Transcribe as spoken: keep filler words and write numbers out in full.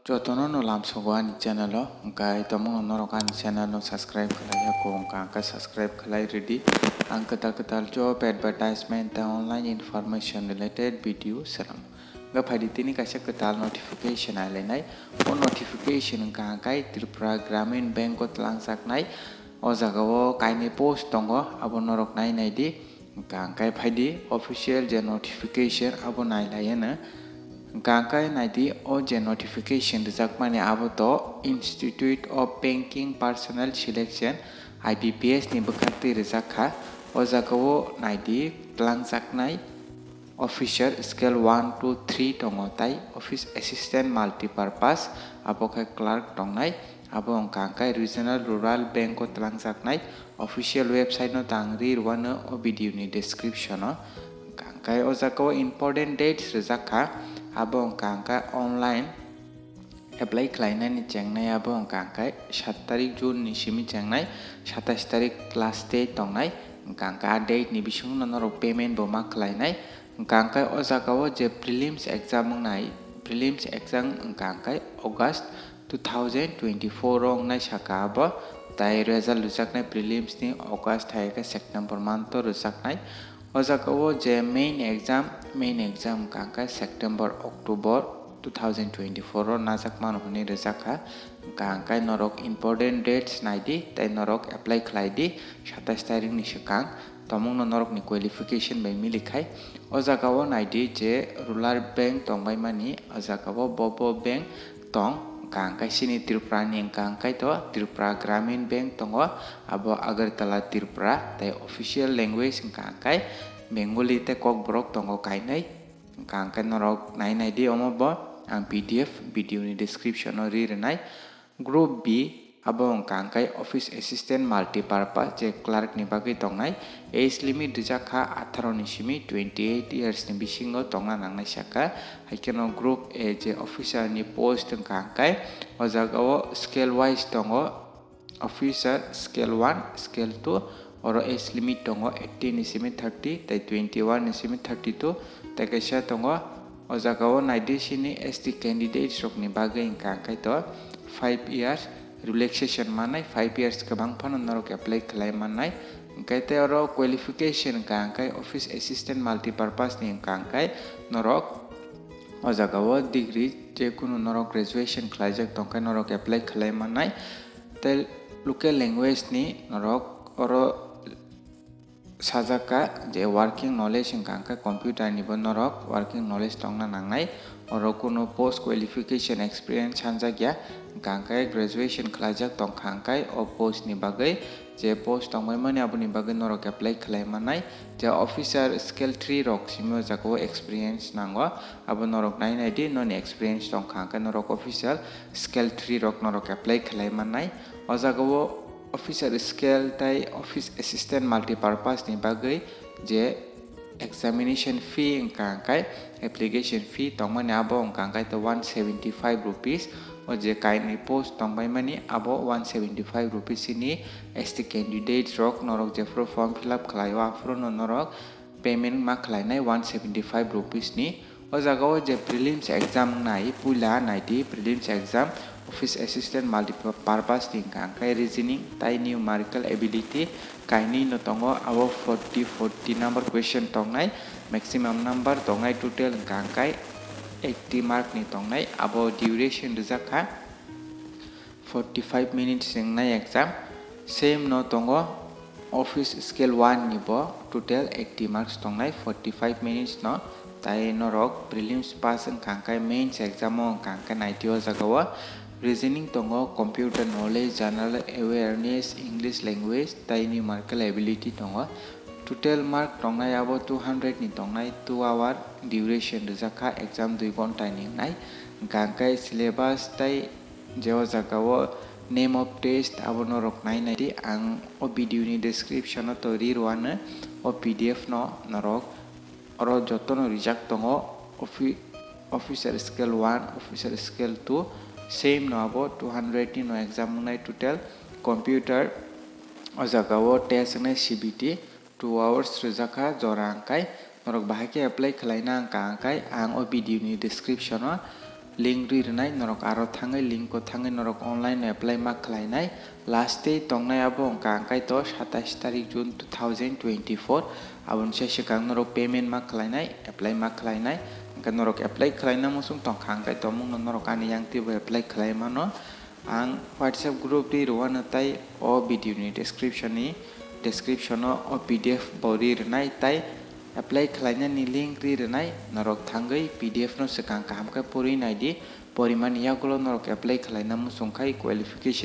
Jotono no lamsogo ani channel o, hwnkhe tomungno norok ani channel no subscribe khlai ya kho, hwnkha hwnkhe subscribe khlai rwdi. Ang kwtal kwtal job advertisement tei online information related video swnam. Hwnkhe phaidi tini kaisa kwtal notification ailainai. O notification hwnkha hwnkhe Tripura Gramin Bank o twlangjaknai. O jaga o kainwi post tongo, abo norok nai naidi. Hwnkha hwnkhe phaidi official je notification abo nai lai hwno. Hwnkha hwnkhe naidi o je notification rwjakmani abo to Institute of Banking Personnel Selection, I B P S ni bwkhaktwi rwjak kha. O jaga o naidi twlangjaknai officer scale one, two, three tongo tai office assistant multipurpose abo khe clerk tongnai. Abo hwnkha hwnkhe Regional Rural Bank o twlangjaknai official website no tang ri rwano o video ni description o. Hwnkha hwnkhe o jaga o important dates rwjak kha, abo hwnkha hwnkhe online apply khlainani chengnai abo hwnkha hwnkhe sat tarik June ni simi chengnai, satais tarik last date tongnai. Hwnkha hwnkhe a date ni bisingo no norok payment bo ma khlainai. Hwnkha hwnkhe o jaga o je prelims exam wngnai, prelims exam hwnkha hwnkhe August two thousand twenty-four o wngnai saka abo, tai result rwjaknai prelims ni August hai khe September month o rwjaknai. O jaga o je main exam, main exam hwnkha hwnkhe September, October two thousand twenty-four o najak mano hwnwi rwjak kha. Hwnkha hwnkhe norok important dates naidi tei norok apply khlaidi satais tarikni swkang. Tomungno norokni qualification bai mili khai. O jaga o naidi je Rural Bank tongbaimani, o jaga o bo bo bank tong, hwnkha hwnkhe chini Tripura ni hwnkha hwnkhe to Tripura Gramin Bank tongo, abo Agartala Tripura, tei official language hwnkha hwnkhe Bengali tei Kokborok tongo kainwi. Hwnkha hwnkhe norok nai naidi omo bo ang P D F video ni description o ri rwnai. Group B, abo hwnkha hwnkhe office assistant multipurpose je clerk ni bagwi tongnai. Age limit rijak kha atharo ni simi twenty eight years ni bisingo tongna nangnai saka. Hai kheno group A je officer ni post hwnkha hwnkhe o jaga o scale wise tongo. Officer scale one, scale two, oro age limit tongo eighteen ni simi thirty tei twenty one ni simi thirty two, tei kaisa tongo o jaga o naidi sini S T candidates rokni bagwi hwnkha hwnkhe to five years relaxation mannai, five years kwbang phano norok apply khlai mannai. Hwnkhe tei oro qualification hwnkha hwnkhe office assistant multipurpose ni hwnkha hwnkhe norok o jaga o degree je kunu norok graduation khlaijak tongkhe norok apply khlai mannai. Tei local language ni norok oro sajak kha je working knowledge hwnkha hwnkhe computer ni bo norok working knowledge tongna nangnai. Oro kunu post qualification experience sanjak ya, hwnkha hwnkhe graduation khlaijak tongkha hwnkhe o post ni bagwi je post tongbaimani aboni bagwi norok apply khlai mannai. Je officer scale three rok simi o jaga o experience nango, abo norok nai naidi noni experience tongkha hwnkhe norok officer scale three rok norok apply khlai mannai. O jaga o officer scale tei office assistant multipurpose ni bagwi je examination fee hwnkha hwnkhe application fee tongmani abo hwnkha hwnkhe to one seventy five rupees. O je kainwi post tongbaimani abo one seventy five rupees ni S T candidates rok norok jephuru form fill up khlaio aphuru no norok payment ma khlainai one seventy five rupees ni. O jaga o je prelims exam wngnai, puila naidi prelims exam office assistant multipurpose ni hwnkha hwnkhe reasoning tei numerical ability kainwi no tongo, abo forty, forty number question tongnai, maximum number tongnai, total hwnkha hwnkhe eighty mark ni tongnai. Abo duration rijak kha forty five minutes wngnai exam. Same no tongo office scale one ni bo, total eighty marks tongnai, forty five minutes no. Tai norok prelims pass wngkha hwnkhe mains exam o wngkha hwnkhe naidi o jaga o reasoning tongo, computer knowledge, general awareness, English language tei numerical ability tongo. Total mark tongnai abo two hundred ni tongnai, two hour duration rijak kha, exam dui ghonta ni wngnai. Hwnkha hwnkhe syllabus tei je o jaga o name of test abo norok nai naidi. Ang o video ni description o to ri rwano o P D F no norok oro jotono rijak tongo. Offi-, officer scale one, officer scale two, same no abo two hundred ni no exam wngnai total. Computer o jaga o test wngnai C B T, two hours rijak kha jora hwnkhe norok bahai khe apply khlaina hwnkha hwnkhe ang o video ni description o link ri rwnai, norok aro thangwi link o thangwi norok online no apply ma khlainai. Last day tongnai abo wngkha hwnkhe to satais tarik June two thousand twenty-four, aboni se swkang norok payment ma khlainai, apply ma khlainai. Hwnkhe norok apply khlaina muchung tongkha hwnkhe tomungno norok ani yang twibo apply khlai mano. Ang WhatsApp group ri rwano tai o video ni description ni, description o o P D F bo ri rwnai tai apply khlainani link ri rwnai, norok thangwi P D F no swkang kaham khe pori naidi, porimani yagulo norok apply khlaina muchung khai qualification